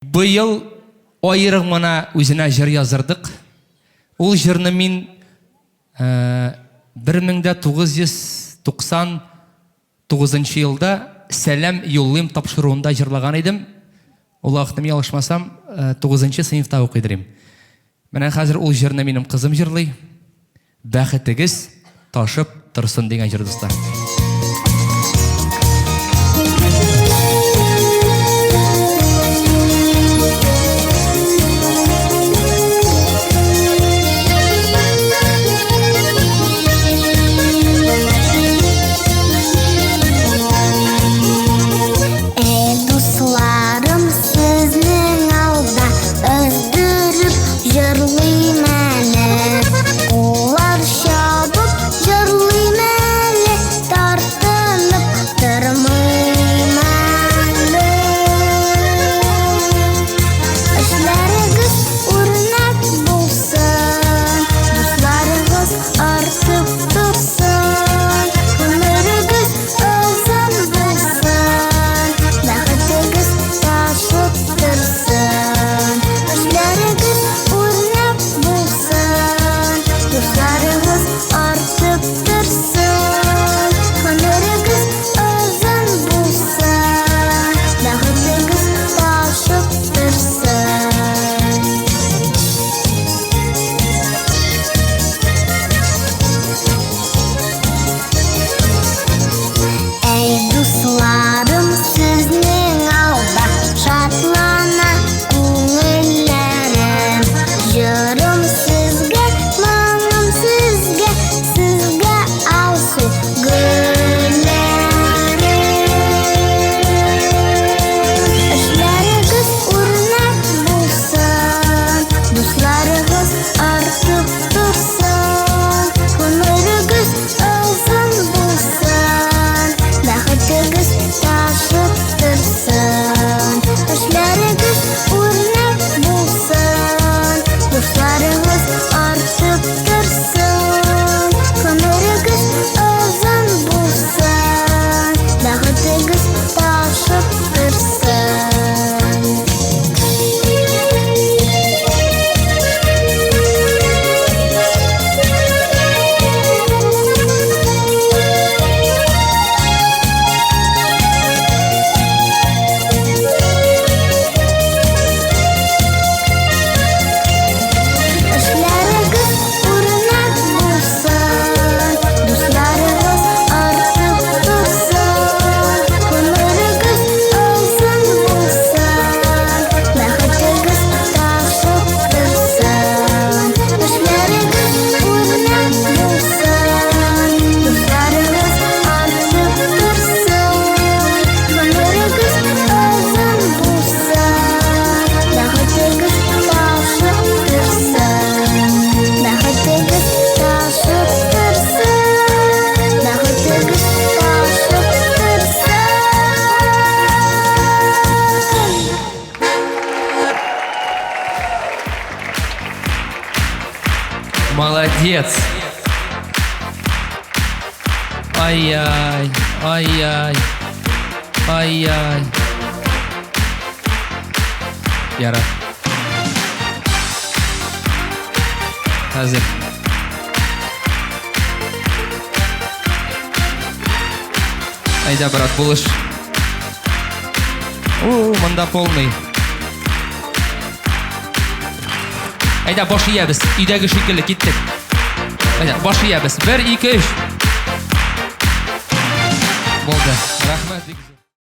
Быел аерым гына үзенә җыр яздырдык. Ул җырны мин 1999 елда Сәлам юллыйм тапшыруында җырлаган идем. Ул вакытта, мин ялгышмасам, 9 сыйныфта укыйдыр идем. Менә хәзер ул җырны минем кызым җырлый. Бәхетегез ташып торсын дигән җыр, дуслар. Әй, дусларым, сезнең алда өздереп җырлыйм әле. Куллар чабып җырлыйм әле, тартынып тормыйм әле. Эшләрегез үрнәк булсын, дусларыгыз артып торсын, гомерегез озын булсын, бәхетегез ташып торсын. Эшләрегез үрнәк булсын, дусларыгыз артып торсын, гомерегез озын булсын, бәхетегез ташып торсын. Әй, дусларым, сезнең алда шатлана күңелләрем. Җырым сезгә, моңым сезгә, сезгә алсу гөлләрем. Эшләрегез үрнәк булсын, дусларыгыз артып торсын, гомерегез озын булсын, бәхетегез ташып торсын. Эшләрегез үрнәк булсын, дусларыгыз артып торсын, гомерегез озын булсын, бәхетегез ташып торсын. Эшләрегез үрнәк булсын, дусларыгыз артып торсын, гомерегез озын булсын, бәхетегез ташып торсын. Эшләрегез үрнәк булсын, дусларыгыз артып торсын, гомерегез озын булсын, бәхетегез ташып торсын. Бәхетегез ташып торсын, бәхетегез ташып торсын. Молодец! Ай-яй, ай-яй, ай-яй. Ярар. Хәзер. Әйдә, брат, булыш. У, монда полный. Әйдә, баш иябез. Өйдәге шикелле киттек. Әйдә, баш иябез. Бер, ике, өч. Булды. Рәхмәт.